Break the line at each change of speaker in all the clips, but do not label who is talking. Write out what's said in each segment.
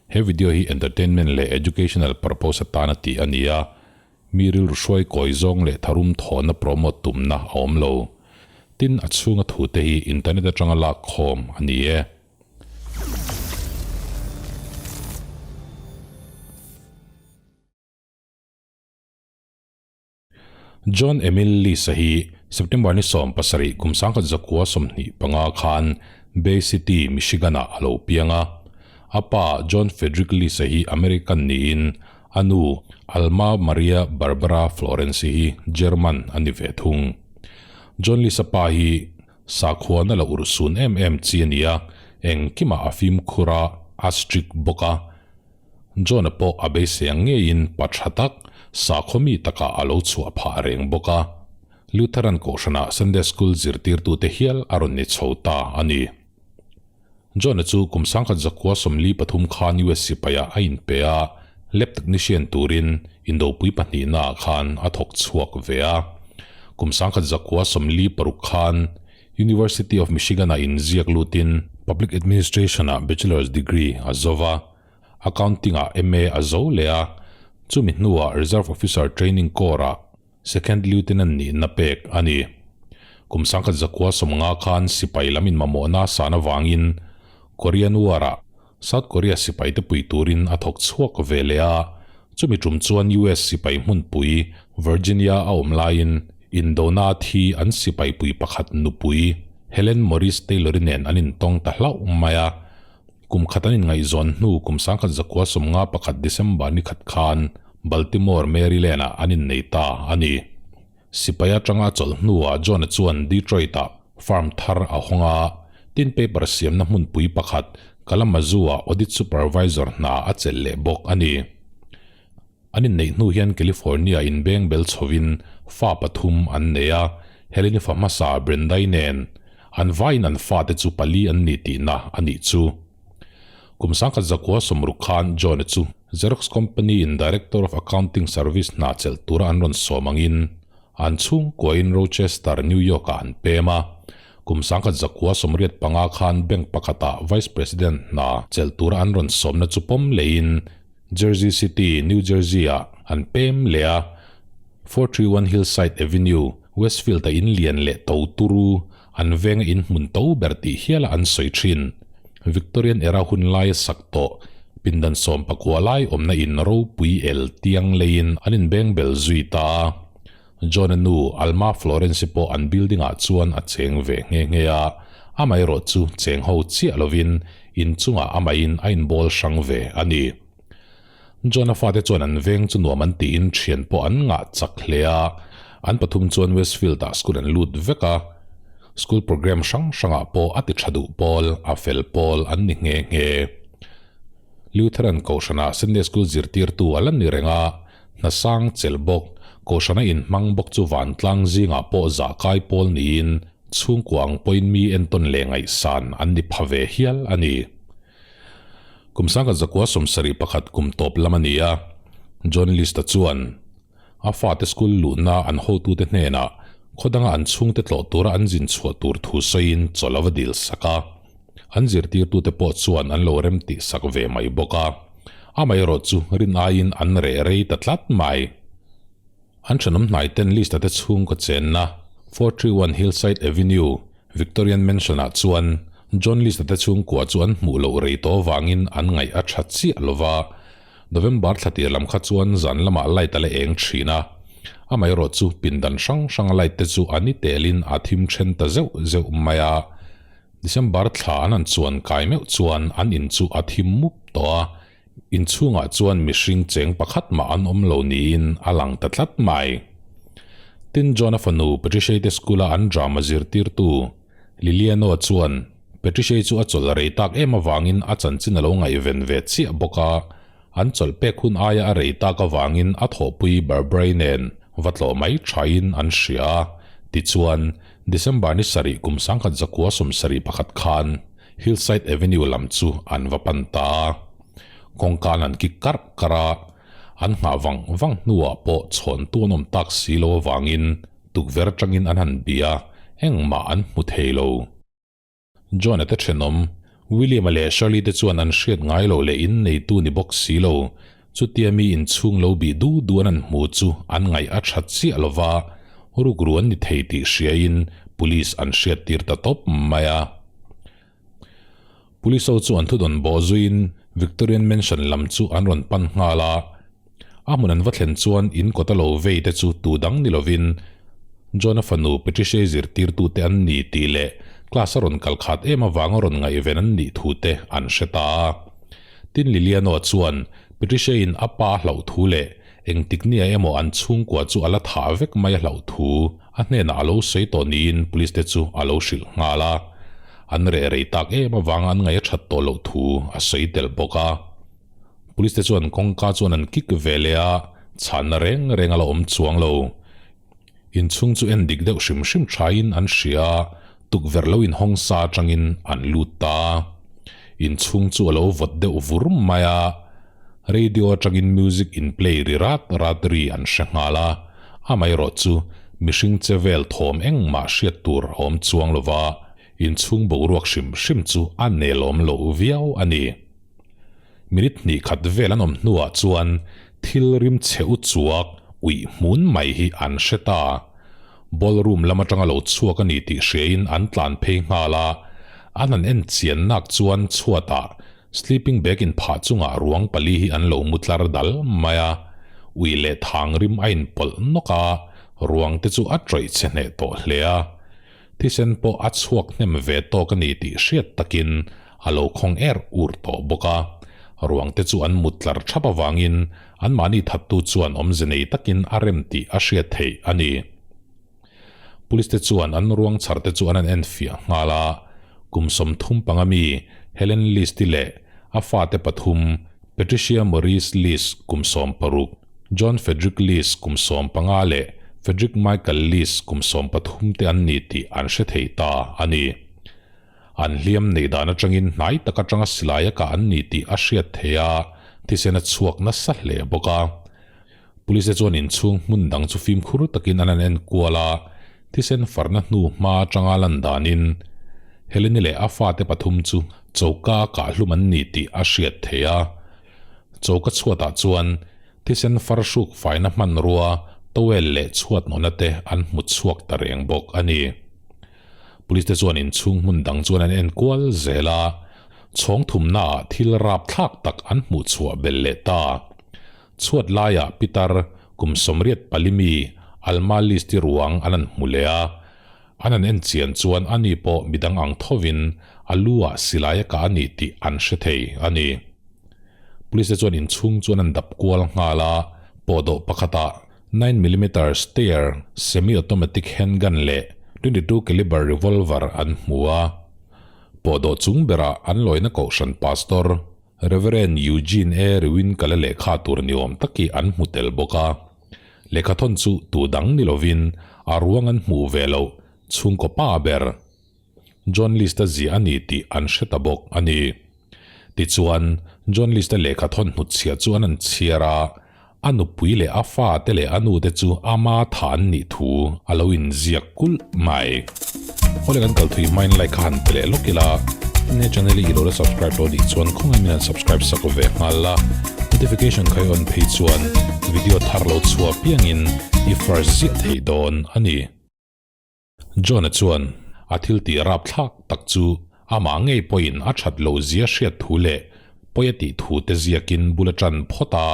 He video hi entertainment leh educational purpose atana tih a ni a, mi rilru hruai kawi zawng leh tharum thawhna promote tumna a awm lo. Tin, a chhunga thute hi internet atanga lak khawm a ni e. John Emil Lisa hi September ni 17 kum 1925 khan Bay City, Michigan-ah a lo piang a. A pa John Frederick Lisa hi American niin a nu Alma Maria Barbara Florence hi German a ni ve thung. John Lisa pa hi sakhuana lo urhsun em em chi a ni a, engkimah a fimkhur a, a strict bawk a. John-a pawh a beisei ang ngeiin pa tha tak, sakhaw mi takah a lo chhuah phah reng bawk a. Lutheran kohhranah Sunday School zirtirtute hial a rawn ni chho ta a ni. John-a chu kum 1943 khan US sipaiah a inpe a, lab technician turin Indopui pahnihnaah khan a thawk chhuak ve a. Kum 1946 khan University of Michigan-ah inziak lutin Public Administration-ah Bachelor's degree a zo va, Accounting-ah MA a zo leh a, chumi hnuah Reserve Officer Training Corps-ah Second Lieutenant nihna pek a ni. Kum 1950 khan sipai lam inmamawhna san avangin Korean War-ah South Korea sipaite pui turin a thawk chhuak ve leh a, chumi tum chuan US sipai hmunpui Virginia a awm laiin Indona thi an sipai pui pakhat nupui Helen Morris Taylor-i nen an intawng ta hlauh mai a. Kum khat an inngaihzawn hnu kum 1951 December ni khat khan Baltimore, Maryland-ah an innei ta a ni. Sipai atanga a chawlh hnuah John-a chuan Detroit-ah farm thar a hawng a, tin paper siamna hmunpui pakhat Kalamazoo-ah audit supervisor hna a chelh leh bawk a ni. An inneih hnu hian California inbeng bel chhovin fa pathum an nei a, Helen-i fa hmasa Brenda-i nen an vaiin an fate chu pali an ni tihna a nih chu. Kum 1960 khan John-a chu Xerox Company in Director of Accounting Service hna chelh tura an rawn sawm angin an chhungkuain Rochester, New York-ah an pem a. Kum 1985 khan bank pakhatah Vice President hna chelh tura an rawn sawmna chu pawm leiin Jersey City, New Jersey-ah an pem leh a. 431 Hillside Avenue, Westfield-a in lian leh to turu an venga in hmun to ber tih hiala an sawi thin. Victorian era hun laia sak tawh pindan 19 lai awmna in ropui el tiang leiin an inbeng bel zui ta a. John-a nu Alma Florence-i pawh an building-ah chuan a cheng ve nghe nghe a, amaherawh chu cheng ho chiah lovin inchungah amahin a inbawl hrang ve a ni. John-a fate chuan an veng chu nuam an tiin thian pawh an ngah chak hle a, an pathum chuan Westfield-ah school an lut vek a, school programme hrang hrangah pawh a ti tha duh pawl, a fel pawl an ni nghe nghe. Lutheran Kohhranah Sunday School zirtirtu a la ni reng a, hnasang chelh bawk, Kohhrana inhmang bawk chu vantlang zingah pawh zahkai pawl niin chhungkua ang pawhin mi entawn leh ngaihsan an ni pha ve hial a ni. Kum 1971 kum tawp lam a ni a, John List-a chuan a fate school luhna an hotute hnenah khaw danga an chhungte tlawh tura an zin chhuah tur thu sawiin chawlh a va dil sak a. An zirtirtute pawh chuan an lo rem tih sak ve mai bawk a. Amaherawh chu rin aiin an reh rei ta tlat mai. An thenawm hnaiten List-a te chhungkaw chenna 431 Hillside Avenue, Victorian Mansion-ah chuan John List-a te chhungkua chu an hmuh loh rei tawh avangin an ngaih a tha chiah lo va. November thla tir lam kha chuan zan lamah light a la eng thin a. Amaherawh chu pindan hrang hranga light te chu a ni telin a thim then ta zeuh zeuh mai a. December thla an han chuan kai meuh chuan an in chu a thim mup tawh a. Inchhungah chuan mihring cheng pakhat mah an awm lo niin a lang ta tlat mai. Tin, John-a fanu Patricia-i te school-a an drama zirtirtu Liliano chuan Patricia-i chu a chawlh rei tak em avangin a chanchin a lo ngaihven ve chiah bawk a, an chawlh pek hun aia a rei tak avangin a thawhpui Barbara-i nen va tlawh mai thain an hria a. Tichuan, December ni sarih kum 1971 khan Hillside Avenue lam chu an va pan ta a. Kawngka an han kik karh karh a, an nghah vang vang hnuah pawh chhawn tu an awm tak si lo avangin tukverh atangin an han bia, engmah an hmu thei lo. John-a te thenawm, William-a leh Shirley te chuan an hriat ngai loh leh in neitu ni bawk si lo, chutia mi inchhung lo bih du du an an hmu chu an ngaih a tha chiah lo va, rukru an ni thei tih hriain police an hriattir ta tawp mai a. Police ho chu an thudawn bawh zuiin Victorian Mansion lam chu an rawn pan nghal a. A hmun an va thlen chuan in kawta lo vei te chu tu dang ni lovin John-a fanu Patricia-i zirtirtute an ni tih leh class a rawn kal khat em avanga rawn ngaihven an nih thu te an hre ta a. Tin Liliano chuan Patricia-in a pa a hlauh thu leh engtik nia emaw an chhungkua chu a la thah vek mai a hlauh thu a hnenah a lo sawi tawh niin police te chu a lo hrilh nghal a. An reh rei tak em avanga an ngaih a that tawh loh thu a sawi tel bawk a. Police te chuan kawngka chuan an kik ve leh a, chhanna reng reng a la awm chuang lo. Inchhung chu en dik deuh hrim hrim thain an hria a, tukverh lo inhawng sa atangin an lut ta a. Inchhung chu a lo vawt deuh vur mai a, radio atangin music in play ri rat rat ri an hre nghal a, amaherawh chu mihring che vel thawm engmah hriat tur a awm chuang lo va, inchhung boruak hrim hrim chu a nelawm loh viau a ni. Minute hnih khat vel an awm hnuah chuan thil rim chhe u chuak uih hmun mai hi an hre ta. Ballroom lam atanga lo chhuak a ni tih hriain an tlan phei nghal a, an han en chian nak chuan chhuatah sleeping bag inphah chungah ruang pali hi an lo mu tlar dal mai a, ui leh thang rim a inpawlh nawk a, ruang te chu a tawih chhe hneh tawh hle a. Thisen pawh a chhuak hnem ve tawk a ni tih hriat takin a lo khawng er ur tawh bawk a. Ruang te chu an mut tlar thap avangin anmahni thattu chuan awmze nei takin a rem tih a hriat theih a ni. Police te chuan an ruang chhar te chu an an enfiah nghal a, kum 35 mi Helen List-i leh a fate pathum Patricia Maurice List kum 16, John Frederick List kum 15 leh Frederick Michael List kum 13 te an ni tih an hre thei ta a ni. An hliam neih dan atangin hnai tak atanga silai a kah an ni tih a hriat theih a, thisen a chhuak nasa hle bawk a. Police te chuan inchhung hmun dang chu fimkhur takin an han en kual a, thisen farna hnu hma atanga lan danin Heleni leh a fate pathum chu choka a kah hlum an ni tih a hriat theih a. Choka chhuatah chuan thisen far hruk faina hmanrua, towel leh chhuat nawhna te an hmu chhuak ta reng bawk a ni. Police te chuan inchhung hmun dang chuan an en kual zel a, chhawng thumnaah thil rapthlak tak an hmuh chhuah belh leh ta. Chhuat laiah pitar kum 84 mi Alma List-i ruang an an hmu leh a, an han en chian chuan ani pawh midang ang thovin a lu ah silai a kah a ni tih an hre thei a ni. Police te chuan inchhung chuan an dap kual nghal a, pawhdawh pakhatah Nine millimeter Steyr semi-automatic handgun leh 22 caliber revolver an hmu a. Pawhdawh chung berah an lawina kohhran pastor, Reverend Eugene A. Rewinkel-a lehkha tur ni awm taki an hmu tel bawk a. Lehkhathawn chu tu dang ni lovin a ruang an hmuh ve loh chhungkaw pa ber, John List-a ziah a ni tih an hre ta bawk a ni. Tichuan, John List-a lehkha thawn hnutchhiah chu an an chhiar a, a nupui leh a fate leh a nute chu ama tha an nih thu a lo inziak kulh mai. Awle kan kal thui hmain like kha han pe leh lawk ila, ne channel hi i lo la subscribe lo nih chuan khawngaih min han subscribe sak ve nghal la, notification kha i on phei chuan video thar lo chhuah piangin i first ziah theih dawn a ni. John-a chuan a thil tih rapthlak tak chu amah ngei pawhin a that loh zia hriat thu leh pawi a tih thu te ziakin bul a tan phawt a.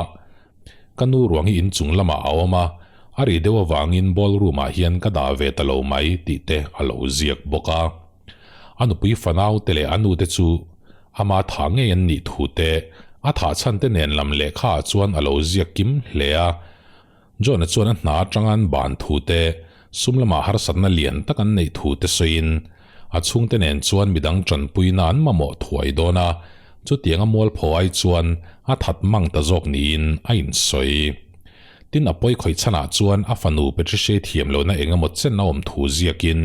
Ka nu ruang hi inchung lamah a awm a, a ri deuh avangin ballroom ah hian ka dah ve ta lo mai tih te a lo ziak bawk a. A nupui fanau te leh a nu te chu ama tha ngei an nih thu te, a thah chhan te nen lam lehkha ah chuan a lo ziak kim hle a. John-a chuan a hna atanga an ban thu te, sum lamah harsatna lian tak an neih thu te sawiin, a chhungte nen chuan midang tanpuina an mamawh thuai dawn a, chutianga mualpho ai chuan a that mang ta zawk niin a insawi. Tin, a pawi khawih chhanah chuan a fanu Patricia-i thiam lohna eng emaw chen a awm thu ziakin,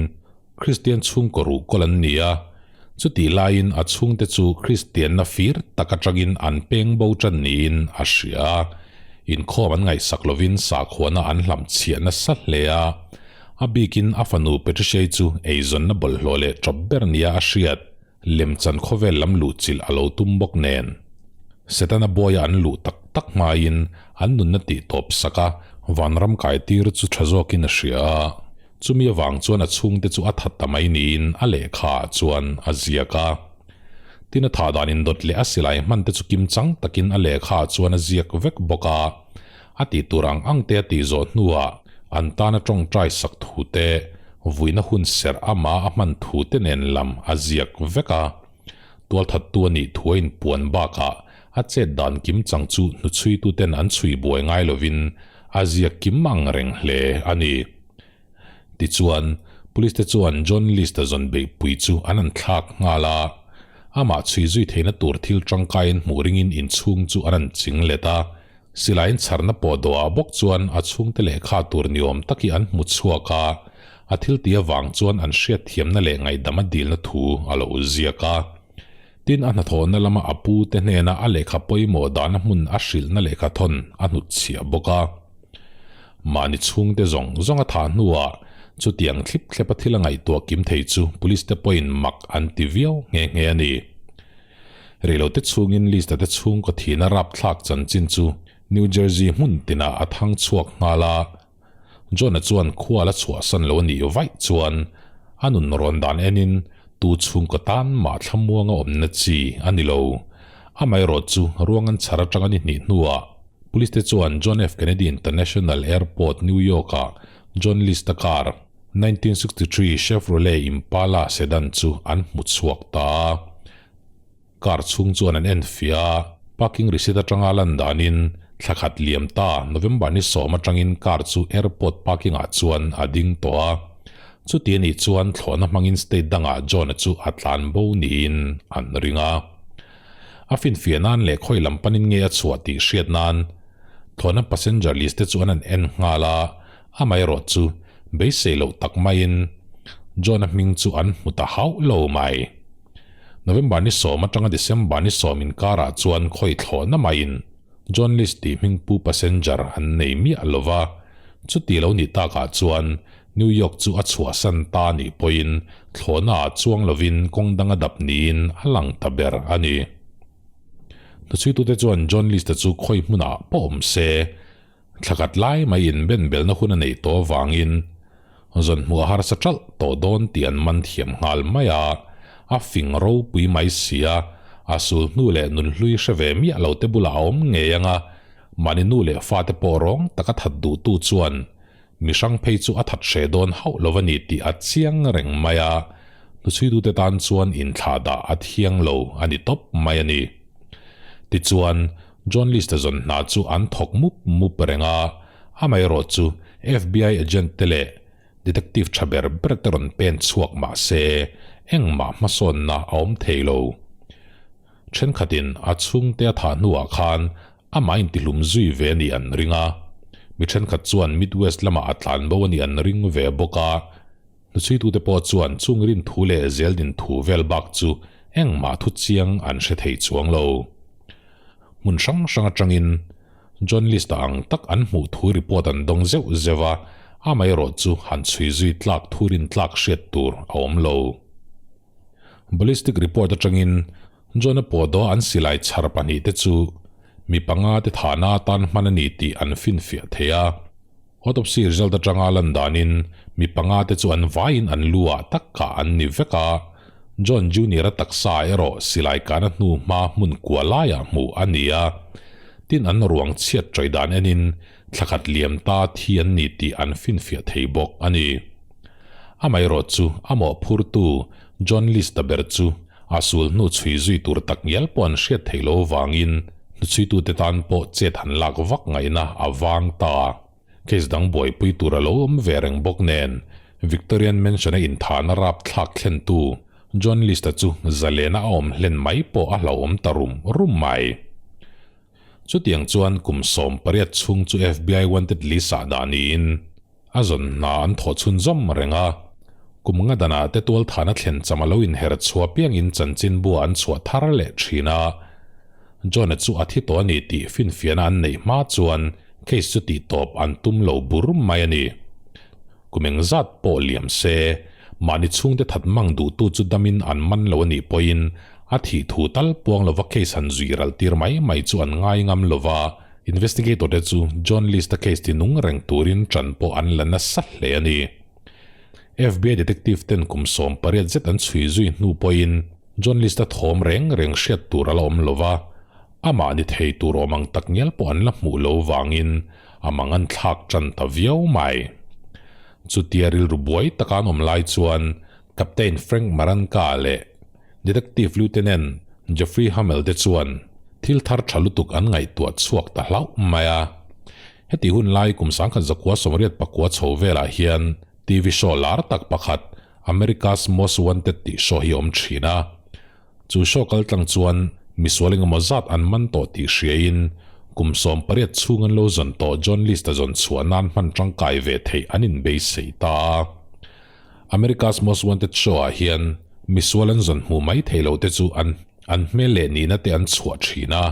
Kristian chhungkaw ruhkawl an ni a, chutih laiin a chhungte chu Kristianna fir tak atangin an peng bo tan niin a hria a, inkhawm an ngaihsak lovin sakhuana an hlamchhiah nasa hle a, a bikin a fanu Patricia-i chu eizawnna bawlhhlawh leh tawp ber nia a hriat. Lemchan khawvel lam luhchilh a lo tum bawk nen. Setana buaia an luh tak tak hmain an nunna tih tawp sak a, vanram kai tir chu tha zawkin a hria a. Chumi avang chuan a chhungte chu a that ta mai niin a lehkha ah chuan a ziak a. Tin a thah dan indawt leh a silai hman te chu kim chang takin a lehkha ah chuan a ziak vek bawk a. A tih tur ang ang te a tih zawh hnuah an tana tawngtai sak thu te, vuina hun serh ama a hman thu te nen lam a ziak vek a. Tualthattu a nih thu a inpuan bakah a chet dan kim chang chu hnuchhuituten an chhui buai ngai lovin a ziak kim ang reng hle a ni. Tichuan, Police te chuan John List-a zawn beihpui chu an han thlak nghal a, amah chhui zui theihna tur thil tangkaiin hmuh ringin inchhung chu an han ching let a. Silaiin chharna pawh dawhah bawk chuan a chhungte lehkha tur ni awm tak hi an hmu chhuak a, a thil tih avang chuan an hriatthiamna leh ngaihdam a dilna thu a lo ziak a. Tin, a hnathawhna lama a pu te hnena a lehkha pawimawh dahna hmun a hrilhna lehkha thawn a hnutchhiah bawk a. Mahni chhungte zawng zawng a thah hnuah chutiang thlip thlep a thil a ngaihtuah kim thei chu police te pawhin mak an ti viau nghe nghe a ni. Reilote chhungin Lista te chhungkaw thihna rapthlak chanchin chu New Jersey hmun tinah a thang chhuak nghal a. John-a chuan khua la chhuahsan lo a nih vaih chuan a nun rawn dan enin tu chhungkaw tan mah thlamuanga awmna chi a ni lo. Amaherawh chu ruang an chhar atanga ni hnih hnuah Police te chuan John F. Kennedy International Airport, New York-ah John Lista car, 1963 Chevrolet Impala sedan chu an hmu chhuak ta a. Car chhung chuan an en fiah a, parking receipt atanga lan danin thla khat liam ta November ni sawm atangin car chu airport parking ah chuan a ding tawh a. Chuti anih chuan thlawhna hmangin state dangah John-a chu a tlan bo niin an ring a. A finfiah nan leh khawi lam panin nge a chhuah tih hriat nan thlawhna passenger list te chu an han en nghal a, Amaherawh chu beisei loh tak maiin John-a hming chu an hmu ta hauh lo mai. November ni sawm atanga December ni sawm inkarah chuan khawi thlawhna maiin John List tih hming pu passenger an nei miah lo va, chuti lo nih takah chuan New York chu a chhuahsan ta nih pawhin thlawhnaah chuang lovin kawng dang a dap niin a lang ta ber a ni. Hnuchhuitute chuan John List-a chu khawi hmunah pawh awm se, Thlakhat lai mai inbenbelna hun a neih tawh avangin zawnhmuh a harsa ṭalh tawh dawn tih an man thiam nghal mai a, a fing ropui mai si a, a sul hnu leh nunhlui hre ve miah lo te bulah a awm ngei ang a, mahni nu leh fate pawh rawng taka that duhtu chuan mihrang phei chu a that hreh dawn hauh lo a ni tih a chiang reng mai a, hnuchhuitute tan chuan inthlahdah a thiang lo a ni tawp mai a ni. Tichuan, John List-a zawn hna chu an thawk mup mup reng a, amaherawh chu FBI agent te leh detective tha ber ber te rawn pen chhuak mah se engmah hmasawnna a awm thei lo. Thenkhatin a chhungte a thah hnuah khan amah intihlum zui ve a nih an ring a, mi thenkhat chuan Midwest lamah a tlanbo a nih an ring ve bawk a. Hnuchhuitute pawh chuan chung rin thu leh zeldin thu vel bak chu engmah thu chiang an hre thei chuang lo. Hmun hrang hrang atangin John List-a ang tak an hmuh thu report an dawng zeuh zeuh a, amaherawh chu han chhui zui tlak thu rin tlak hriat tur a awm lo. Ballistic report atangin John-a pawh dawh an silai chhar pahnihte chu mi panga te thahna atan hman a ni tih an finfiah thei a. Autopsy result atanga lan danin mi panga te chu an vaiin an lu ah tak kah an ni vek a, John Junior-a taksa erawh silai kahna hnu hma hmun kua laiah hmuh a ni a, tin an ruang chhiat ṭawih dan enin thlakhat liam ta thi an ni tih an finfiah thei bawk a ni. Amaherawh chu a mawhphurtu John List-a ber chu a sul hnu chhui zui tur tak ngial pawh an hriat theih loh avangin hnuchhuitute tan pawh chet han lak vak ngaihna a vang ta. Case dang buaipui tur a lo awm ve reng bawk nen Victorian Mansion-a inthahna rapthlak thlentu John List-a chu zalena a awm hlen mai pawh a hlauhawm ta rum rum mai. Chutiang chuan kum 18 chhung chu FBI wanted list-ah dah niin A zawn hna an thawh chhun zawm reng a, kum nga danah te tualthana thlen cham a lo inher chhuah piangin chanchinbua an chhuah thar leh thin a. John-a chu a thi tawh a ni tih finfiahna an neih hma chuan case chu tih tawp an tum lo bur mai a ni. Kum engzat pawh liam se, Mahni chhungte that mang duhtu chu damin an man lo a nih pawhin a thih thu tal puang lova case han zui ral tir mai mai chu an ngai ngam lova, investigator te chu John List-a case ti nung reng turin ṭan pawh an la nasa hle a ni. FBI detective ten kum 18 zet an chhui zui hnu pawhin John List-a thawm reng reng hriat tur a la awm lova, amah ni thei tur awm ang tak ngial pawh an la hmuh lo vangin a mang an thlak ṭan ta viau mai. Chutia rilru buai taka an awm lai chuan Captain Frank Maranka leh Detective Lieutenant Jeffrey Hummel te chuan thil thar tha lutuk an ngaihtuah chhuak ta hlauh mai a. Heti hun lai kum 1989 chho velah hian TV show lar tak pakhat America's Most Wanted tih show hi a awm thin a. Chu show kal tlang chuan misual engemaw zat an man tawh tih hriain kum 18 chhung an lo zawn tawh John List-a zawn chhuah nan hman tangkai ve theih an inbeisei ta a. America's Most Wanted show-ah hian misual an zawn hmuh mai thei lo te chu an an hmel leh nihna te an chhuah thin a.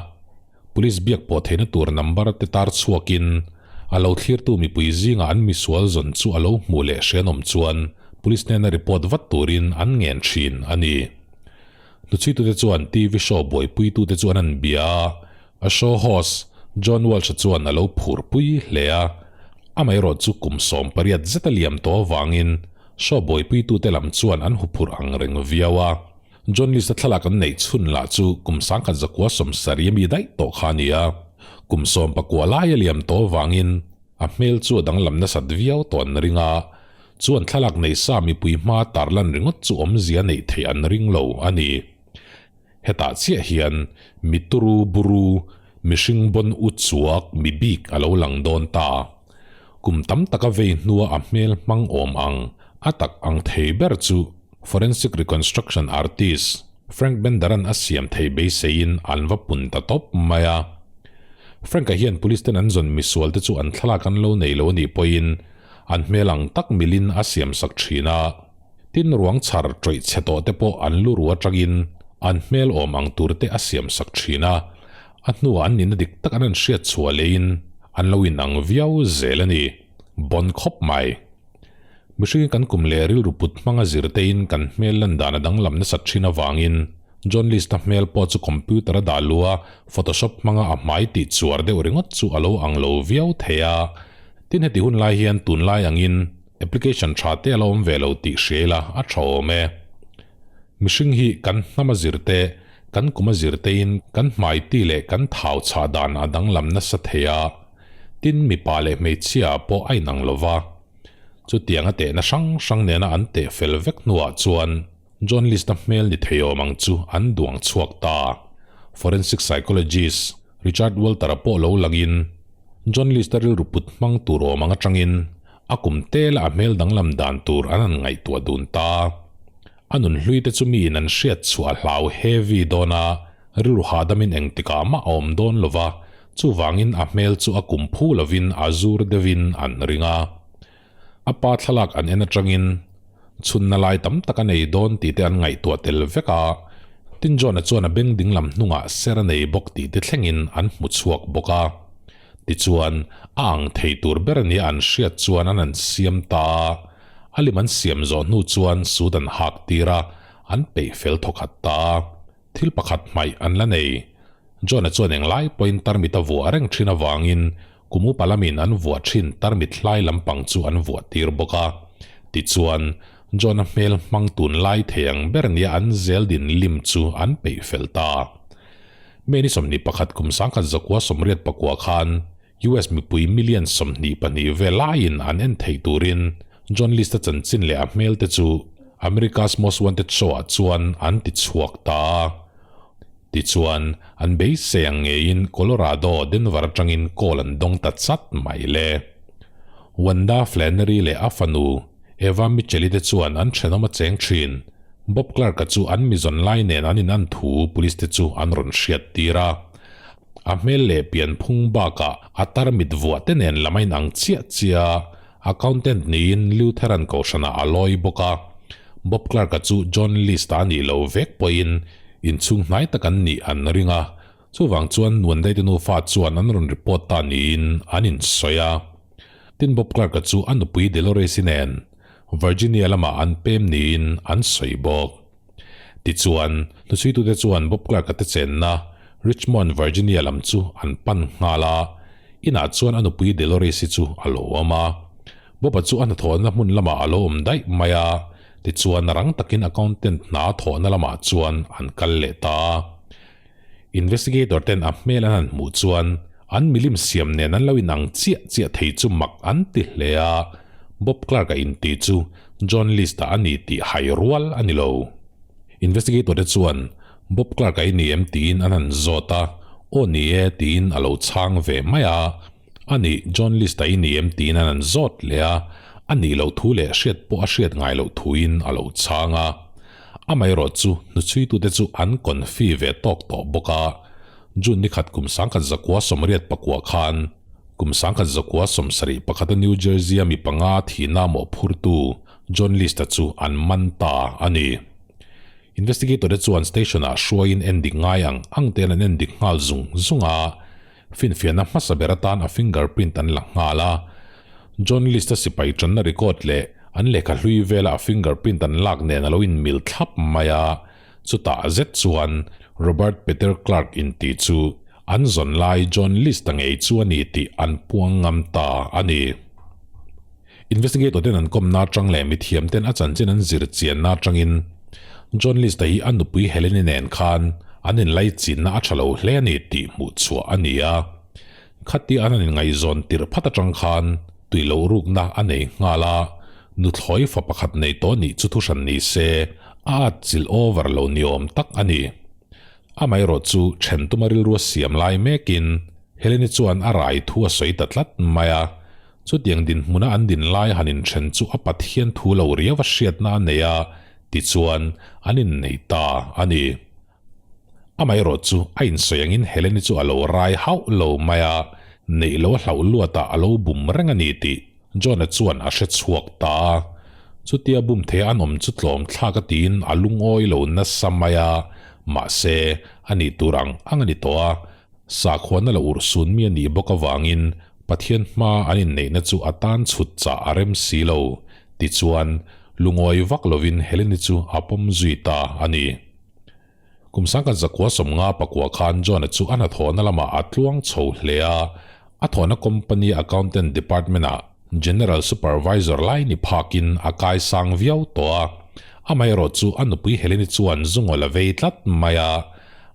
Police biak pawh theihna tur number te tar chhuakin a lo thlirtu mipui zingah an misual zawn chu a lo hmuh leh hrianawm chuan police hnena report vat turin an ngen thin a ni. Hnuchhuitute chuan TV show buaipuitute chu an an bia a, a show host John Walsh-a chuan a lo phurpui hle a. Amaherawh chu kum 18 zet a liam tawh avangin show buaipuitute lam chuan an huphurh ang reng viau a. John List-a thlalak an neih chhun lah chu kum 1970 ami daih tawh kha a ni a. Kum 19 lai a liam tawh avangin a hmel chu a danglam nasat viau tawh an ring a, chuan thlalak nei sa mipui hma tarlan ringawt chu awmzia neih theih an ring lo a ni. Hetah chiah hian mi turu buru, mihring bawn u chuak mi bik a lo lang dawn ta. Kum tam taka vei hnua a hmel hmang awm ang a tak ang thei ber chu forensic reconstruction artist Frank Bender-a'n a siam thei beiseiin an va pun ta tawp mai a. Frank-a hian police ten an zawn misual te chu an thlalak an lo nei lo a nih pawhin an hmel ang tak milin a siam sak thin a. Tin ruang chhar tawih chhe tawh te pawh an lu ru atangin an hmel awm ang tur te a siam sak thin a. A hnuah an nihna dik tak an an hriat chhuah leiin an lo inang viau zel a ni. Bon khawp mai. Mihringin kan kum leh rilru put hmanga zirtein kan hmel lan dan a danglam nasat thin avangin John List-a hmel pawh chu computer a dah lu a, Photoshop hmanga a hmai tih chuar deuh ringawt chu a lo ang lo viau thei a. Tin heti hun lai hian tunlai angin application tha te a lo awm ve lo tih hria ila a tha awm e. Mihring hi kan hnam a zirte, kan kum a zirtein kan hmai ti leh kan thau chhah dan a danglam nasa thei a. Tin mipa leh hmeichhia ah pawh a inang lo va. Chutiang a tehna hrang hrang nena an teh fel vek hnuah chuan John List-a hmel ni thei awm ang chu an duang chhuak ta. Forensic psychologist Richard Walter-a pawh lo langin John List-a rilru put hmang tur awm ang atangin a kum tela a hmel danglam dan tur an han ngaihtuah dun ta. A nun hlui te chu miin an hriat chhuah a hlau heavy dawn a, rilru hahdamin engtikah mah a awm dawn lo va, chuvangin a hmel chu a kum phu lovin a zur deuhin an ring a. A pa thlalak an en atangin chhunna lai tam tak a nei dawn tih te an ngaihtuah tel vek a, tin John-a chuan a beng dinglam hnungah ser a nei bawk tih te thlengin an hmu chhuak bawk a. Tichuan, a ang thei tur ber nia an hriat chuan an an siam ta a. A lim an siam zawh hnu chuan sut an hak tir a, an peih fel thawkhat ta a. Thil pakhat hmaih an la nei. John-a chuan englai pawhin tarmit a vuah reng thin avangin kum upa lamin an vuah thin tarmit hlai lampang chu an vuah tir bawk a. Tichuan, John-a hmel hmang tunlai thei ang ber nia an zel din lim chu an peih fel ta. May ni 21 kum 1989 khan US mipui million 22 vel laiin an en theih turin John List-a chanchin leh a hmel te chu America's Most Wanted show-ah chuan an ti chhuak ta a. Tichuan, an beisei ang ngeiin Colorado, Denver atangin call an dawng ta chat mai le. Wanda Flannery leh a fanu Eva Mitchell-i te chuan an thenawm a cheng thin. Bob Clark-a chu an mizawn lai nen an inan thu police te chu an rawn hriat tir a. A hmel leh pianphung bakah a tarmit vuah te nen lam a inang chiah chiah a, accountant niin Lutheran kohhranah a lawi bawk a. Bob Clark-a chu John List-a a nih lo vek pawhin inchhung hnai tak an nih an ring a, chuvang chuan Nuandaite nufa chuan an rawn report ta niin an insawi a. Tin Bob Clark-a chu a nupui Dolores-i nen. Virginia lamah an pem niin an sawi bawk. Tichuan, hnuchhuitute chuan Bob Clark-a te chenna Richmond, Virginia lam chu an pan nghal a. Inah chuan a nupui Delores-i chu a lo awm a. Bob-a chu a hnathawhna hmun lamah a lo awm daih mai a, tichuan rang takin accountant hna thawhna lamah chuan an kal leh ta a. Investigator ten a hmel an han hmuh chuan an milim siam nen an lo inang chiah chiah thei chu mak an ti hle a, Bob Clark-a inti chu John List-a a ni tih hai rual a ni lo. Investigator te chuan Bob Clark-a i ni em tiin an han zawt a, Aw ni e tiin a lo chhang ve mai a. A nih, John List-a i ni em tiin an han zawt leh a, a nih loh thu leh hriat pawh a hriat ngai loh thuin a lo chhang a. Amaherawh chu hnuchhuitute chu an confi ve tawk tawh bawk a, June ni khat kum 1989 khan kum 1971 a New Jersey-a mi panga thihna mawhphurtu John List-a chu an man ta a ni. Investigator-te chuan station-ah hruaiin endik ngai ang ang te'n an endik nghal zung zung a, Finfiahna hmasa ber atan a fingerprint an la nghal a. John List-a sipai tanna record leh an lehkha hlui vela a fingerprint an lak nen a lo inmil thlap mai a. Chutah zet chuan Robert Peter Clark inti chu an zawn lai John List-a ngei chu a ni tih an puang ngam ta a ni. Investigator ten an kawmna atang leh mithiam ten a chanchin an zir chianna atangin John List-a hi a nupui Helene nen khan an inlaichinna a tha lo hle a ni tih hmuh chhuah a ni a. Khatia an han inngaihzawn tirh phat atang khan tui loh rukna a nei nghal a, nuthlawi fa pakhat nei tawh nih chu thuhran ni se a atchilh over lo ni awm tak a ni. Amaherawh chu then tuma rilru a siam lai mekin Helene chuan a rai thu a sawi ta tlat mai a. Chutiang dinhmuna an din lai han inthen chu a Pathian thu lo riau a hriatna a nei a, tichuan an innei ta a ni. Amaherawh chu a insawi angin Heleni chu a lo rai hauh lo mai a, neih lo a hlauh luatah a lo bum reng a ni tih John-a chuan a hre chhuak ta a. Chutia bum theia an awm chu tlawm thlak a tiin a lungawi lo nasa mai a, mahse a nih tur ang ang a ni tawh a, Sakhuana lo urhsun mi a nih bawk avangin Pathian hma an inneihna chu a tan chhut chah a rem si lo, tichuan lungawi vak lovin Heleni chu a pawm zui ta a ni. Kum 1959 khan John-a chu a hnathawhna lamah a tluang chho hle a, a thawhna company accountant department-ah general supervisor lai ni phakin a kaisang viau tawh a. Amaherawh chu a nupui Heleni chuan zungaw la vei tlat mai a,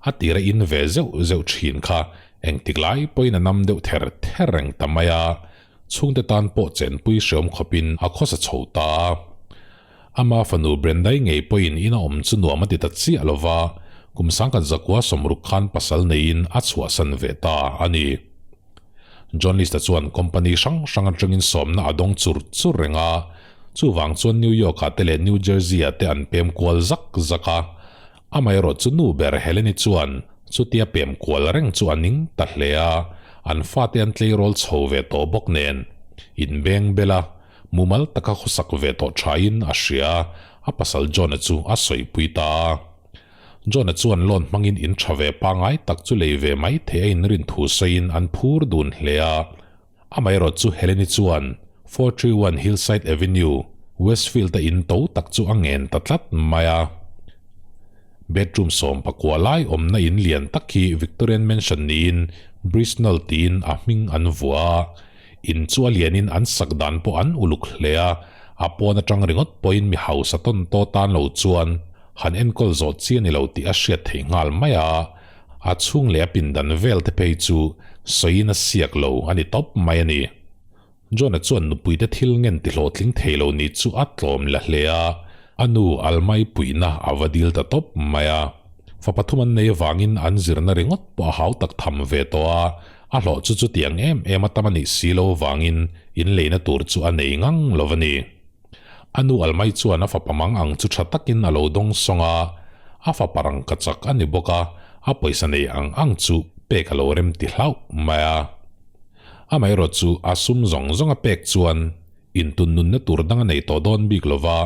a tira in ve zeuh zeuh thin kha engtik lai pawhin a nam deuh ther ther reng ta mai a, chhungte tan pawh chenpui hreawm khawpin a khawsa chho ta a. Ama fanu Brendai ngei pawhin in a awm chu nuam a ti ta chiah lo va, kum 1960 khan pasal neiin a chhuahsan ve ta a ni. John List-a chuan company hrang hrang atangin sawmna a dawng chur chur reng a, chuvang chuan New York-ah te leh New Jersey-ah te an pem kual zak zak a. Amaherawh chu nu ber Helene-i chuan chutia pem kual reng chu a ning ta hle a, an fate an tleirawl chho ve tawh bawk nen inbeng bel a, mumal taka khawsak ve tawh thain a hria a, a pasal John-a chu a sawipui ta a. John-a chuan loan hmangin in tha ve pangai tak chu lei ve mai thei a inrin thu sawiin an phur dun hle a. Amaherawh chu Helene-i chuan 431 Hillside Avenue, Westfield-a in to tak chu a ngen ta tlat mai a. Bedroom 19 lai awmna in lian tak hi Victorian Mansion niin Brisnall tiin a hming an vuah a. In chu a lianin an sak dan pawh an uluk hle a, a pawn atang ringawt pawhin mi hausa tawn taw tan lo chuan Han enkawl zawh chi a ni lo tih a hriat theih nghal mai a, a chhung leh a pindan vel te phei chu sawiin a siak lo a ni tawp mai a ni. John-a chuan nupuite thil ngen ti hlawhtling thei lo ni chu a tlawm la hle a, a nu Almai puihna a va dil ta tawp mai a. Fa pathum an nei avangin an zirna ringawt pawh a hau tak tham ve tawh a, a hlawh chu chutiang em em a tam a nih si lo avangin inleina tur chu a nei ngang lo a ni. A nu Almai chuan a fapa mang ang chu tha takin a lo dawng sawng a, a fapa rangka chak a ni bawk a, a pawisa nei ang ang chu pek a lo rem ti hlauh mai a. Amaherawh chu a sum zawng zawng a pek chuan intun nunna tur dang a nei tawh dawn bik lo va,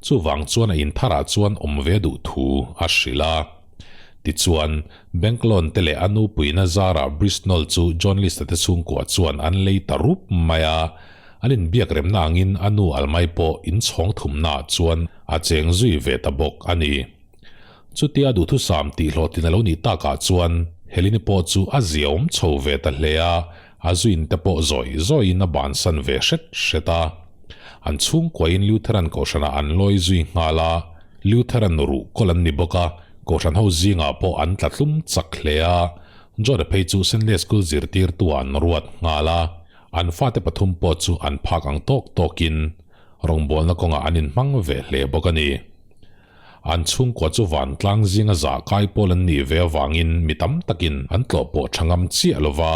chuvang chuan a intharah chuan awm ve duh thu a hrilh a. Tichuan, bank loan te leh a nupuiin a zarah Brisnol chu John List-a te chhungkua chuan an lei ta rup mai a. An inbiak remna angin a nu Almai pawh inchhawng thumnaah chuan a cheng zui ve ta bawk a ni. Chutia duhthusam tih hlawhtlin a lo nih takah chuan Helene pawh chu a ziaawm chho ve ta hle a, a zuin te pawh zawi zawiin a bansan ve hret hret a. An chhungkuain Lutheran kohhranah an lawi zui nghal a, Lutheran ruh kawl an ni bawk a, kohhran ho zingah pawh an tla tlum chak hle a, John-a phei chu Sunday School zirtirtuah an ruat nghal a, an fate pathum pawh chu an phak ang tawk tawkin rawngbawlna kawngah an inhmang ve hle bawk a ni. An chhungkua chu vantlang zinga zah kai pawl an nih ve avangin mi tam takin an tlawh pawh tha ngam chiah lo va,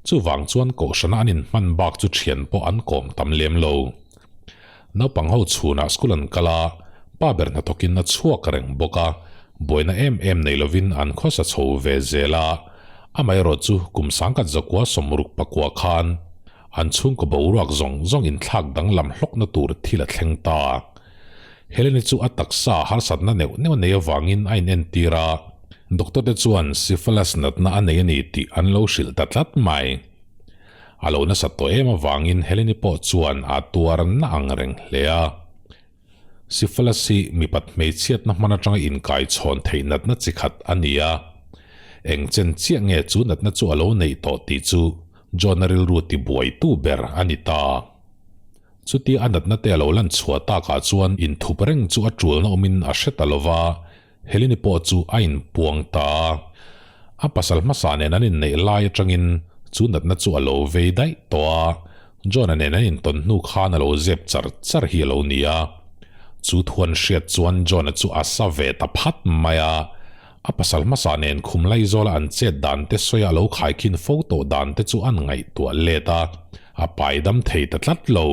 chuvang chuan kohhrana an inhman bak chu thian pawh an kawm tam lem lo. Naupang ho chhunah school an kal a, pa ber hnathawkin a chhuak reng bawk a, buaina em em nei lovin an khawsa chho ve zel a, amaherawh chu kum sangkhat zakua sawmruk pakua khan an chhungkaw boruak zawng zawng inthlak danglam hlawkna tur thil a thleng ta. Helene chu a taksa harsatna neuh neuh a nei avangin a inentir a, doctor te chuan syphilis natna a nei a ni tih an lo hrilh ta tlat mai. A lo nasat tawh em avangin Helene pawh chuan a tuar na ang reng hle a. Syphilis hi mipat hmeichhiatna hman atanga inkai chhawn theih natna chi khat a ni a. Eng chen chiah nge chu natna chu a lo neih tawh tih chu John-a rilru tibuaitu ber a ni ta. Chutia a natna te a lo lan chhuah takah chuan inthup reng chu a tulna awmin a hre ta lo va, Helene pawh chu a inpuang ta a. A pasal hmasa nen an inneih lai atangin chu natna chu a lo vei daih tawh a, John-a nen an intawn hnu khan a lo zep char char hi a lo ni a. Chu thu an hriat chuan John-a chu a sa ve ta phat mai a, a pasal hmasa nen khum laizawla an chet dan te sawi a lo khaikhin fo tawh dan te chu an ngaihtuah let a. A pai dam thei ta tlat lo.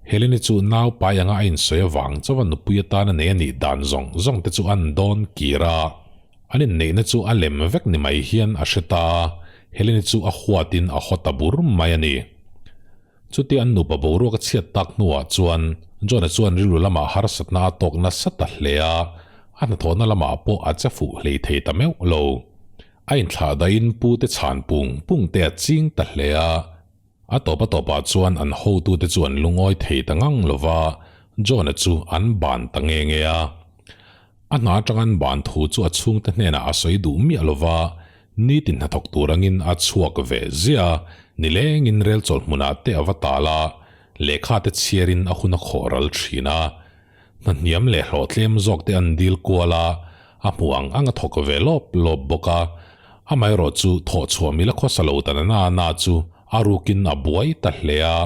Helene chu nau pai anga a insawi avang chauha nupui atana nei a nih dan zawng zawng te chu an dawn kir a. An inneihna chu a lem vek ni mai hian a hre ta a, Helene chu a huatin a haw ta bur mai a ni. Chutia an nupa boruak a chhiat tak hnuah chuan John-a chuan rilru lamah harsatna a tawk nasa ta hle a, a hnathawhna lamah pawh a che fuh hlei thei ta meuh lo. A inthlah dahin pu te chhan pung pung te a ching ta hle a, a tawp a tawpah chuan an hotute chu an lungawi thei ta ngang lo va, John-a chu an ban ta nge nge a. A hna atanga an ban thu chu a chhungte hnenah a sawi duh miah lo va, nitin hnathawk tur angin a chhuak ve ziah a, nilengin rel chawlh hmunah te a va tal a, lehkha te chhiarin a hun a khawh ral thin a. Hna hniam leh hlawhtlem zawk te an dil kual a, a hmu ang ang a thawk ve lawp lawp bawk a. Amaherawh chu thawh chhuah mila khawsa lo ta na na na chu a rukin a buai ta hle a.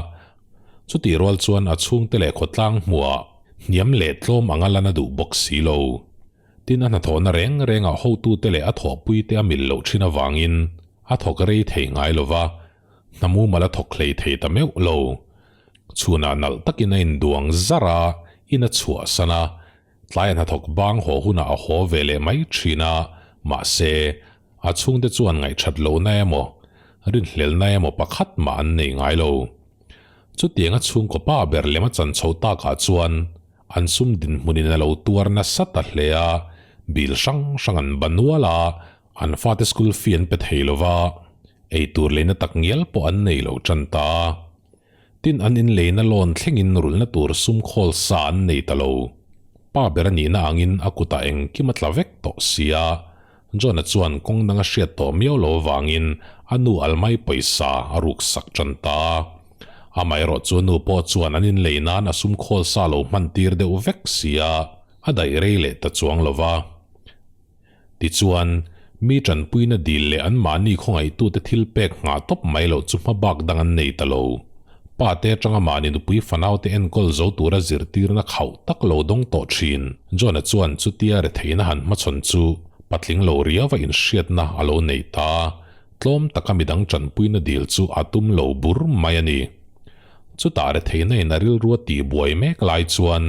Chutih rual chuan a chhungte leh khawtlang hmuhah hniam leh tlawm anga lan a duh bawk si lo. Tin a hnathawhna reng rengah hotute leh a thawhpuite a mil loh thin avangin a thawk rei thei ngai lo va, hna mumal a thawk hlei thei ta meuh lo. Chhunah nalh takin a induang zar a, in a chhuahsan a, tlai a hnathawk bang haw hunah a haw ve leh mai thin a, mahse, a chhungte chuan ngaihthat lohna emaw, rinhlelna emaw pakhat mah an nei ngai lo. Chutiang a chhungkaw pa ber lem a chan chho takah chuan an sum dinhmunin a lo tuar nasa ta hle a, bill hrang hrang an ba nual a, an fate school fee an pe thei lo va, eitur leina tak ngial pawh an nei lo tan ta a. Tin an inleina loan thlengin rulhna tur sum khawl sa an nei ta lo. Pa ber a nihna angin a kutah engkim a tla vek tawh sia. John-a chuan kawng dang a hriat tawh miau lo avangin a nu Almai pawisa a ruk sak tan ta a. Amaherawh chu a nu pawh chuan an inlei nan a sum khawl sa lo hman tir deuh vek sia, a daih rei leh ta chuang lo va. Tichuan, mi tanpuina dil leh anmahni khawngaihtute thil pek nghah tawp mai loh chu hma bak dang an nei ta lo. Pa te atanga mahni nupui fanaute enkawl zo tura zirtirna khauh tak lo dawng tawh thin. John-a chuan chutia retheihna han hmachhawn chu patling lo riauva inhriatna a lo nei ta a, tlawm taka midang tanpuina dil chu a tum lo bur mai a ni. Chutah retheihna in a rilrua tihbuai mek lai chuan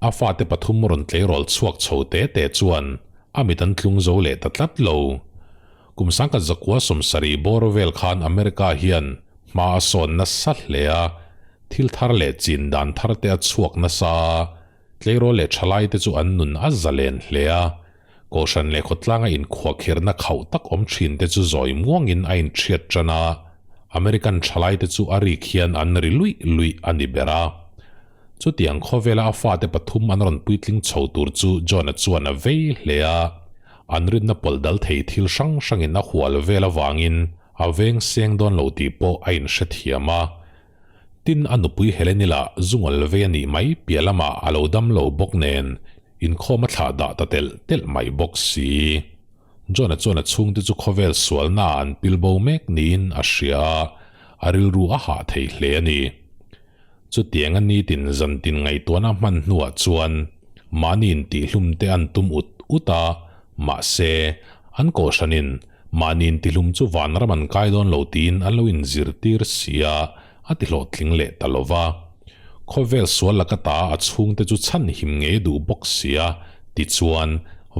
A fate pathum rawn tleirawl chhuak chho te te chuan a mit an tlung zo leh ta tlat lo. Kum sangkhat zakua sawmsarih bawr vel khan America hian hma a sawn nasa hle a, thil thar leh chin dan thar te a chhuak nasa a, tleirawl leh thalai te chu an nun a zalen hle a, Kohhran leh khawtlanga inkhuakhirhna khauh tak awm thin te chu zawi muangin a inthiat tan a. American thalaite chu a rik hian an ri luih luih a ni ber a. Chutiang khawvela a fate pathum an rawn puitling chho tur chu John-a chuan a vei hle a. An rinna pawlh dal thei thil hrang hrangin a hual vel avangin a veng seng dawn lo tih pawh a inhrethiam a. Tin, a nupui Helen-i lah zungawl vei a nih mai piah lamah a lo dam lo bawk nen inkhawm a thlah dah ta telh telh mai bawk si. John-a chuan a chhungte chu khawvel sualnaah an pil bo mek niin a hria a, a rilru a hah thei hle a ni. Chutianga nitin zantin ngaihtuahna hman hnuah chuan mahni intihlum te an tum ut ut a, mahse, an kohhranin mahni intihlum chu vanram an kai dawn lo tiin an lo inzirtir si a, a ti hlawhtling leh ta lo va. Khawvel sual laka ta a chhungte chu chhan him ngei duh bawk si a, tichuan,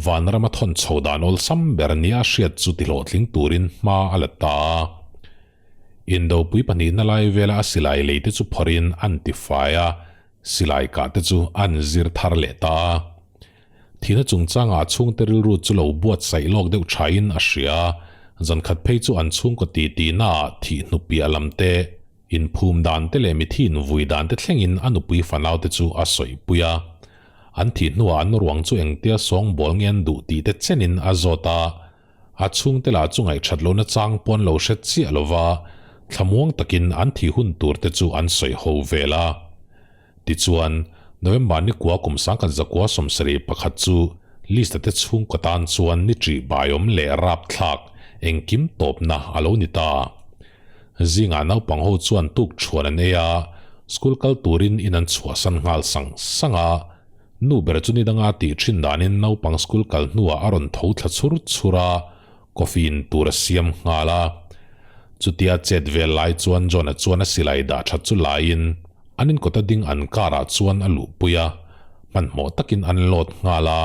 vanrama thawn chho dan awlsam ber nia a hriat chu ti hlawhtling turin hma a la ta a. Indopui pahnihna lai vela a silai lei te chu phawrhin an ti fai a, silai kah te chu an zir thar leh ta a. Thihna chungchangah a chhungte rilru chu lo buatsaih lawk deuh thain a hria a, zankhat phei chu an chhungkaw titi naah thih hnu piah lam te, inphum dan te leh mithi invui dan te thlengin a nupui fanau te chu a sawipui a. An thih hnuah an ruang chu engtia sawngbawl nge an duh tih te chenin a zawt a, A chhungte lah chu ngaihthat lohna chang pawn lo hre chiah lova thlamuang takin an thi hun tur te chu an sawi ho vel a. Tichuan, November ni kua kum sangkhat zakua sawmsarih pakhat chu Lista te chhungkaw tan chuan ni ṭih baiawm leh rapthlak engkim tawpna a lo ni ta. Zingah naupang ho chuan tuk ṭhuan an ei a, school kal turin in an chhuahsan nghal sang sang a. Nu ber chu ni danga tih thin danin naupang school kal hnuah a rawn tho thla chhur chhur a, coffee in tur a siam nghal a. Chutia chet vel lai chuan John-a chuan a silai dah that chu laiin an inkawta ding an car-ah chuan a luhpui a, hmanhmawh takin an load nghal a,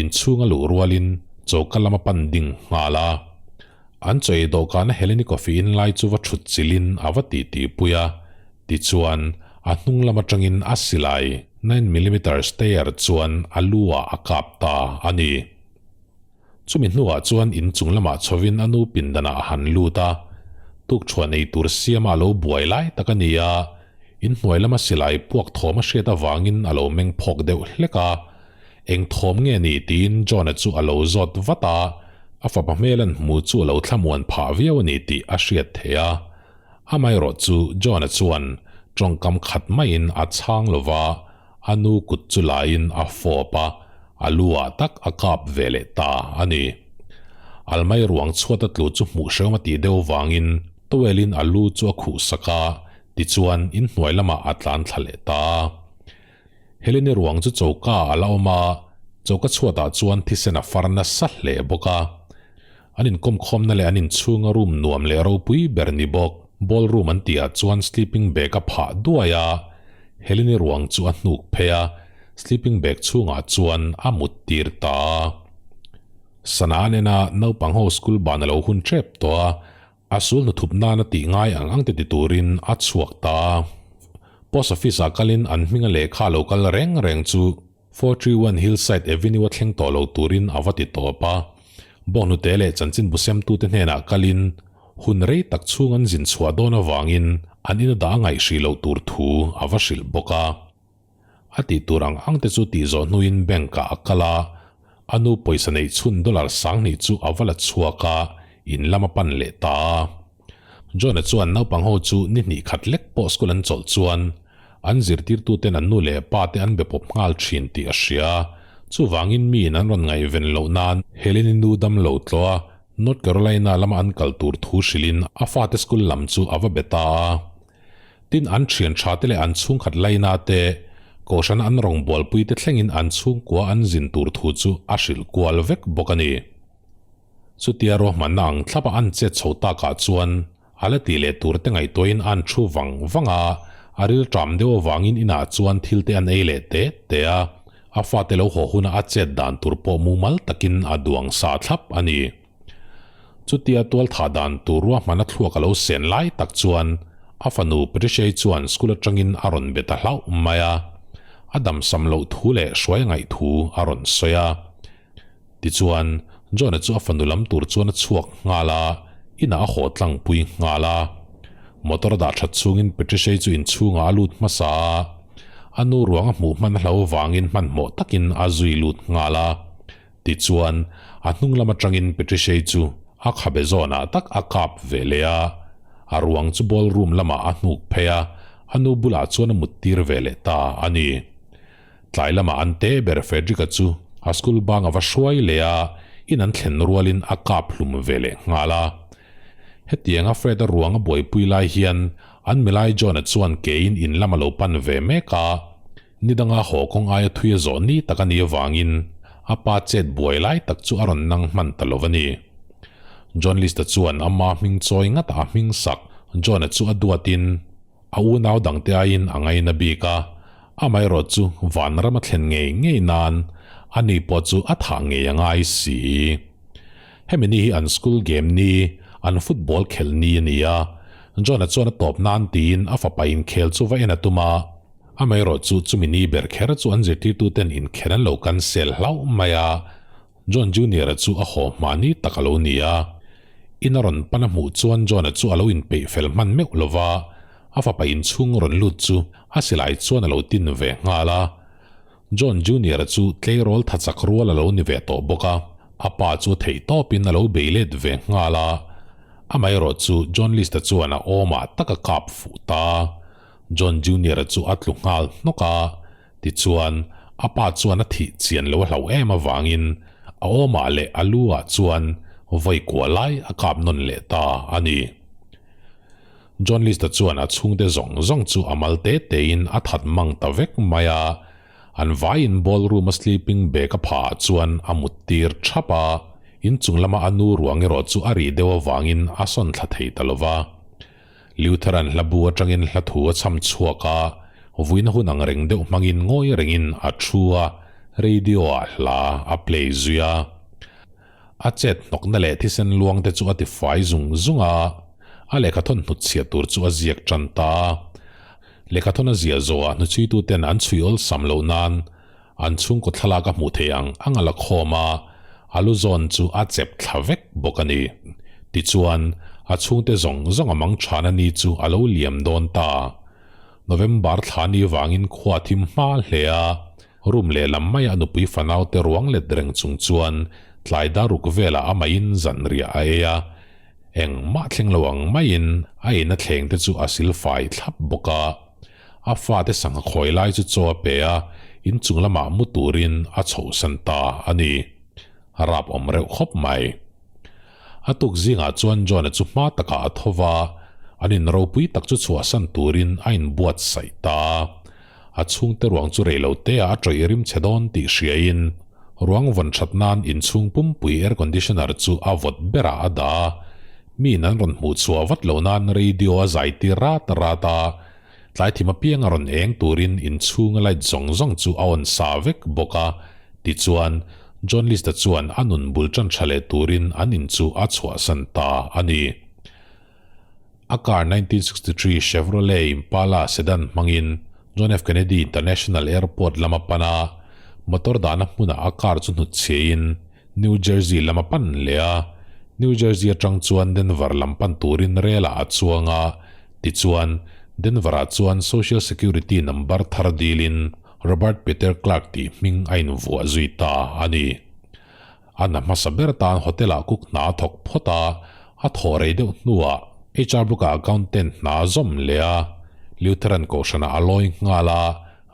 inchhung a luh rualin choka lam a pan ding nghal a. An chaw ei dawhkana Heleni coffee in lai chu va thut chilhin a va titipui a, Tichuan, a hnung lam atangin a silai 9 millimeter Steyr chuan a lu ah a kap ta a ni. Chumi hnuah chuan in chung lamah chhovin a nu pindanah a han lut a, tukṭhuan ei tur siama a lo buai lai tak a ni a, in hnuai lama silai puak thawm a hriat avangin a lo meng phawk deuh hlek a, eng thawm nge ni tiin John-a chu a lo zawt vat a, a fapa hmel an hmu chu a lo thlamuan phah viau a ni tih a hriat theih a. Amaherawh chu John-a chuan tawngkam khat maiin a chhang lo va, a nu kut chu laiin a fawp a, a lu ah tak a kap ve leh ta a ni. Almai ruang chhuat a tlu chu hmuh hrehawm a tih deuh vangin towel-in a lu chu a khuh sak a, tichuan inhnuai lamah a tlan thla leh ta a. Helene ruang chu choka a la awm a, choka chhuatah chuan thisen a far nasa hle bawk a. An inkawmkhawmna leh an inchhunga room nuam leh ropui ber ni bawk, ballroom an tihah chuan sleeping bag a phah duai a, Helene ruang chu a hnuk phei a, sleeping bag chhungah chuan a mut tir ta a. Sana an en a, naupang ho school ban a lo hun tep tawh a, A sul hnuthup nana tih ngai ang ang te ti turin a chhuak ta a. Post Office ah kalin an hminga lehkha lo kal reng reng chu 431 Hillside Avenue a thleng tawh lo turin a va ti tawp a. Bawnghnute leh chanchinbu semtute hnenah kalin hun rei tak chhung an zin chhuah dawn avangin an ina dah a ngaihhrih loh tur thu a va hrilh bawk a. A tih tur ang ang te chu tih zawh hnuin bank ah a kal a, a nu pawisa neih chhun dollar sanghnih chu a va la chhuak a, in lam a pan leh ta a. John-a chuan naupang ho chu ni hnih khat lek pawh school an chawlh chuan an zirtirtu ten an nu leh pa te an be pawp nghal thin tih a hria. Chuvangin miin an rawn ngaihven loh nan Helen-i nu dam lo tlaw a, North Carolina lama an kal tur thu hrilhin a fate school lam chu a va be ta a. Tin, an thian tha te leh an chhungkhat laina te, kohhran an rawngbawlpui te thlengin an chhungkua an zin tur thu chu a hrilh kual vek bawk a ni. Chutia ruahmanna ang thlapa an chet chho takah chuan a la tih leh tur te ngaihtuahin an thu vang vang a, a ril ṭam deuh avangin inah chuan thil te an ei leh te te a, a fate lo haw huna a chet dan tur pawh mumal takin a duang sa thlap a ni. Chutia tualthah dan tur ruahman a thluak a lo sen lai tak chuan a fanu Patricia-i chuan school atangin a rawn be ta hlauh mai a, a damsam loh thu leh hruai a ngaih thu a rawn sawi a. Tichuan, John-a chu a fanu lam tur chuan a chhuak nghal a, inah a haw tlangpui nghal a. Motor a dah that chungin Patricia-i chu inchhungah a lut hmasa a, a nu ruang a hmuh hman a hlo vangin hmanhmawh takin a zui lut nghal a. Tichuan, a hnung lam atangin Patricia-i chu a khabe zawnah tak a kap ve leh a, a ruang chu ballroom lamah a hnuk phei a, a nu bulah chuan a muttir ve leh ta a ni. Tlai lamah an te ber Frederick-a chu a school bang a va hruai leh a, in an thlen rualin a kap hlum ve leh nghal a. Hetianga Fred-a ruang a buaipui lai hian an milai John-a chuan keiin in lam a lo pan ve mek a, ni danga haw kawng aia thui a zawh ni tak a nih avangin a pa chet buai lai tak chu a rawn nang hman ta lo a ni. John List-a chuan ama hming chawi ngata a hming sak John-a chu a duatin, A unau dangte aiin a ngaina bik a, amaherawh chu vanram a thlen ngei ngei nan ani pawh chu a thah ngei a ngai si. Hemi ni hi an school game ni, an football khelh ni a ni a, John-a chuan a tawp nan tiin a fapa inkhel chu va en a tum a, amaherawh chu chumi ni ber kher chu an zirtirtuten inkhel an lo cancel hlauh mai a, John Junior-a chu a haw hma ni tak a lo ni a. In a rawn pan a hmuh chuan John-a chu a lo inpeih fel hman meuh lo va, a fapa inchhung rawn lut chu a silai chuan a lo tin ve nghal a. John Junior-a chu tleirawl tha chak rual a lo ni ve tawh bawk a, a pa chu theih tawpin a lo bei let ve nghal a. Amaherawh chu John List-a chuan a awmah tak a kap fuh ta. John Junior-a chu a tlu nghal hnawk a. Tichuan, a pa chuan a thih chian lo a hlauh em avangin a awmah leh a lu ah chuan vawi kua lai a kap nawn leh ta a ni. John List-a chuan a chhungte zawng zawng chu a mal te tein a that mang ta vek mai a, an vaiin ballroom a sleeping bag a phah ah chuan a mut tir thap a, inchung lama a nu ruang erawh chu a rih deuh avangin a sawn thla thei ta lo va. Lutheran hla bu atangin hla thu a chham chhuak a, vuina hun ang reng deuh hmangin ngawi rengin a thu a, radio ah hla a play zui a. A chet hnawkna leh thisen luang te chu a ti fai zung zung a, a lehkhathawn hnutchhiah tur chu a ziak tan ta a. Lehkhathawn a ziah zawhah hnuchhuitu ten an chhui awlsam loh nan an chhungkaw thlalak a hmuh theih ang ang a la khawm a, a lu zawn chu a chep thla vek bawk a ni. Tichuan, a chhungte zawng zawng a mang than a ni chu a lo liam dawn ta. November thla ni vangin khua thim hma hle a, room lehlam maia a nupui fanaute ruang let reng chung chuan tlai daruk velah amahin zanriah a ei a, engmah thleng lo ang maiin a eina thleng te chu a silfai thlap bawk a. A fate sangha khawi lai chu chaw a pe a, inchung lamah mu turin a chhohsan ta a ni. A rap awm reuh khawp mai. A tuk zingah chuan John-a chu hma takah a tho va, an in ropui tak chu chhuahsan turin a inbuatsaih ta a. A chhungte ruang chu rei lo teah a tawih rim chhe dawn tih hriain ruang vawn that nan inchhung pumpui air conditioner chu a vawt berah a dah a. Miin an rawn hmuh chhuah vat loh nan radio a zai tir rat rat a, tlai thim apiang a rawn eng turin inchhunga light zawng zawng chu a on sa vek bawk a, tichuan John List-a chuan a nun bul tan tha leh turin an in chu a chhuahsan ta a ni. A car 1963 Chevrolet Impala sedan hmangin John F. Kennedy International Airport lama pan a, motor dahna hmunah a car chu hnutchhiain New Jersey lam a pan leh a, New Jersey atang chuan Denver lam pan turin rel ah a chuang a, tichuan Denver ah chuan Social Security number thar dilin Robert Peter Clark tih hming a invuah zui ta a ni. A na hmasa ber tan hotel ah cook hna a thawk phawt a, a thawh rei deuh hnuah HR book ah accountant hna a zawm leh a, Lutheran kohhranah a lawi nghal a,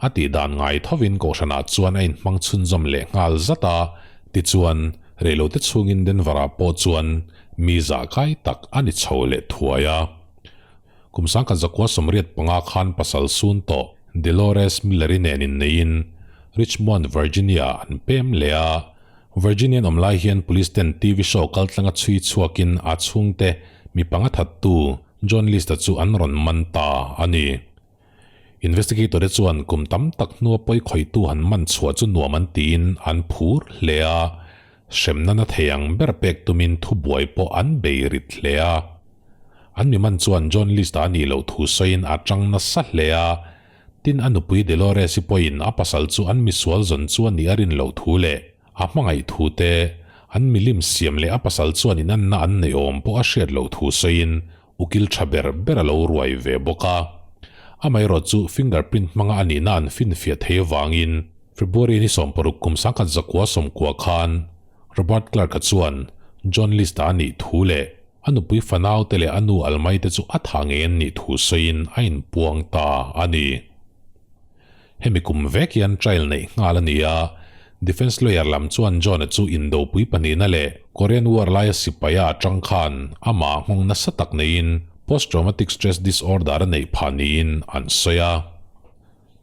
A tih dan ngai thovin kohhranah chuan a inhmang chhunzawm leh nghal zat a, tichuan, reilote chhungin Denver-ah pawh chuan mi zahkai tak a ni chho leh thuai a. Kum 1985 khan pasal sun tawh Delores Miller-i nen inneiin Richmond, Virginia-ah an pem leh a. Virginian awm lai hian police ten TV show kaltlanga chhui chhuakin a chhungte mi panga thattu John List-a chu an rawn man ta a ni. Investigator te chuan kum tam tak hnua pawi khawitu han man chhuah chu nuam an tiin an phur hle a, hremna na thei ang ber pek tumin thubuai pawh an bei rit hle a. An mi man chuan John List-a a nih loh thu sawiin a tang nasa hle a, tin a nupui Delores-i pawhin a pasal chu an misual zawn chu a nih a rin loh thu leh a hmangaih thu te, an milim siam leh a pasal chuan inanna an neih awm pawh a hriat loh thu sawiin. Ukil tha ber ber a lo ruai ve bawk a. Amaherawh chu fingerprint hmanga a nihna an finfiah thei avangin February ni 60 kum 1990 khan Robert Clark-a chuan John List-a a nih thu leh a nupui fanaute leh a nu Almai-te chu a tha ngei an nih thu sawiin a inpuang ta a ni. Hemi kum vek hian trial neih nghal a ni a, defence lawyer lam chuan John-a chu indopui pahnihna leh Korean War laia sipaia atang khan amah nghawng nasa tak neiin post-traumatic stress disorder a neih phah niin an sawi a.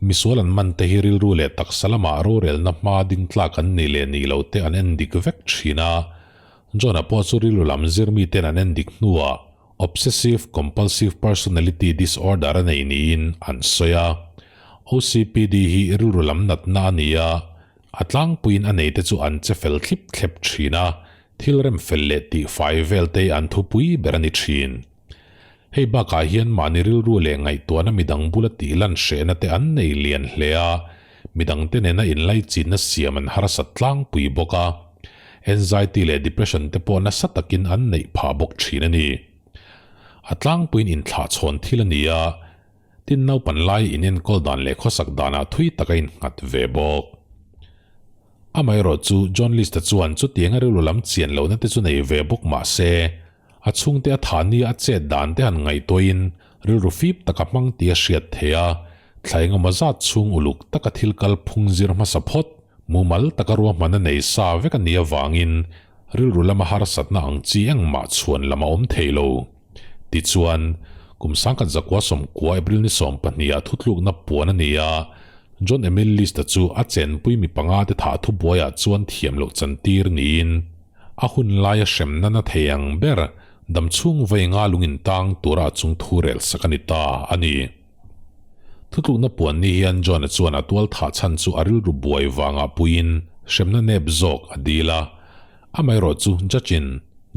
Misual an man te hi rilru leh taksa lamah rorelna hma ding tlak an nih leh nih loh te an en dik vek thin a, John-a pawh chu rilru lam zirmi ten an en dik hnuah Obsessive Compulsive Personality Disorder a nei niin an sawi a. OCPD hi rilru lam natna a ni a, a tlangpuiin a neite chu an che fel thlip thlep thin a, thil rem fel leh tihfai vel te an thupui ber a ni thin. Hei bakah hian mahni rilru leh ngaihtuahna midang bula tih lan hrehna te an nei lian hle a, midangte nena inlaichinna siam an harsat tlangpui bawk a. Anxiety leh depression te pawh nasa takin an neih phah bawk thin a ni. A tlangpuiin inthlahchhawn thil a ni a, tin naupan lai inenkawl dan leh khawsak danah thui tak a innghat ve bawk. Amaherawh chu John List-a chuan chutianga rilru lam chian lohna te chu nei ve bawk mah se, a chhungte a tha nia a chet dan te han ngaihtuahin rilru fip taka hmang tih a hriat theih a, thla engemaw zat chhung uluk taka thil kal phung zir hmasa phawt, mumal taka ruahman a nei sa vek a nih avangin rilru lama harsatna ang chi engmah chhuan lam a awm thei lo. Tichuan, kum 1990 April ni 12 ah thutlukna puan a ni a, John Emil List-a chu a chenpui mi panga te thah thubuaiah chuan thiam loh chantir niin, A hun laia hremna na thei ang ber, dam chhung vawi nga lung intang tura a chung thu rel sak a ni ta a ni. Thutlukna puan ni hian John-a chuan a tual thah chhan chu a rilru buai vangah puiin hremna nep zawk a dil a. Amaherawh chu Judge-in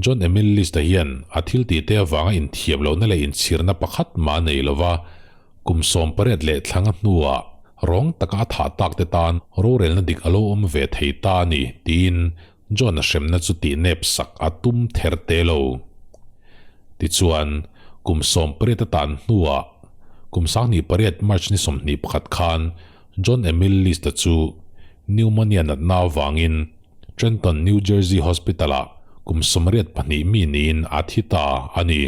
John Emil List-a hian a thil tihte avanga inthiam lohna leh inchhirna pakhat mah a nei lova, Kum 18 leh thlanga hnuah rawng taka a thah tak te tan rorelna dik a lo awm ve thei ta a ni, tiin John-a hremna chu tih nep sak a tum ther te lo. Tichuan, kum 18 a tan hnuah kum 28 March ni 21 khan John Emil List-a chu pneumonia natna avangin Trenton, New Jersey Hospital-ah kum 82 mi niin a thi ta a ni.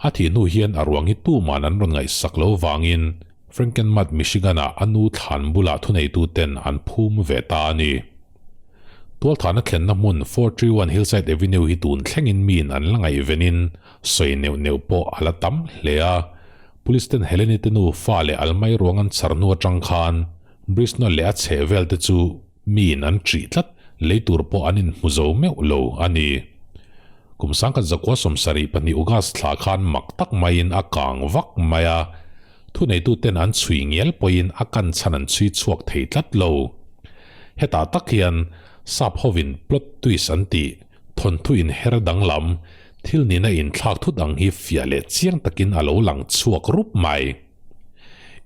A thih hnu hian a ruang hi tuman an rawn ngaihsak lo vangin Frankenmuth, Michigan-ah a nu thlan bulah thuneituten an phum ve ta a ni. Tualthahna thlenna hmun 431 Hillside Avenue hi tun thlengin miin an la ngaihvenin sawi neuh neuh pawh a la tam hle a. Police ten Helene te nu fa leh Almai ruang an chhar hnu atang khan Brisnol leh a chhehvel te chu miin an ṭih tlat, lei tur pawh an inhmu zo meuh lo a ni. Kum 1972 August thla khan mak tak maiin a kang vak mai a, thuneituten an chhui ngial pawhin a kan chhan an chhui chhuak thei tlat lo. Hetah tak hian sap hovin plot twist an tih, thawnthu inher danglam, thil nihna inthlak thut ang hi fiah leh chiang takin a lo lang chhuak rup mai.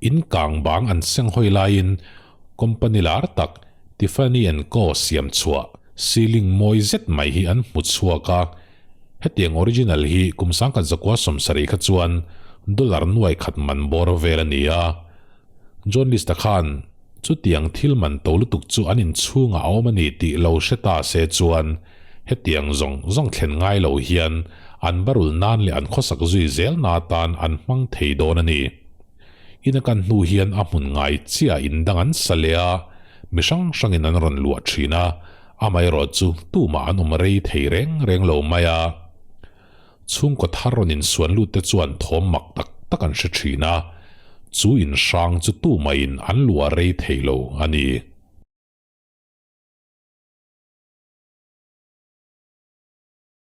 In kang bang an seng hawi laiin company lar tak Tiffany and Co siam chhuah ceiling mawi zet mai hi an hmu chhuak a, hetiang original hi kum 1970 kha chuan dollar nuai khat man bawr vel a ni a. John List-a khan chutiang thil man to lutuk chu an inchhungah a awm a ni tih lo hre ta se chuan hetiang zawng zawng thlen ngai lo hian an barul nan leh an khawsak zui zel na atan an hmang thei dawn a ni. In a kan hnu hian a hmun ngai chiah in dang an sa leh a, mi hrang hrangin an rawn luah thin a, amaherawh chu tumah an awm rei thei reng reng lo mai a. Chhungkaw thar rawn insuan lut te chuan thawm mak tak tak an hre thin a, chu in hrang chu tumah in an luah rei thei lo a ni.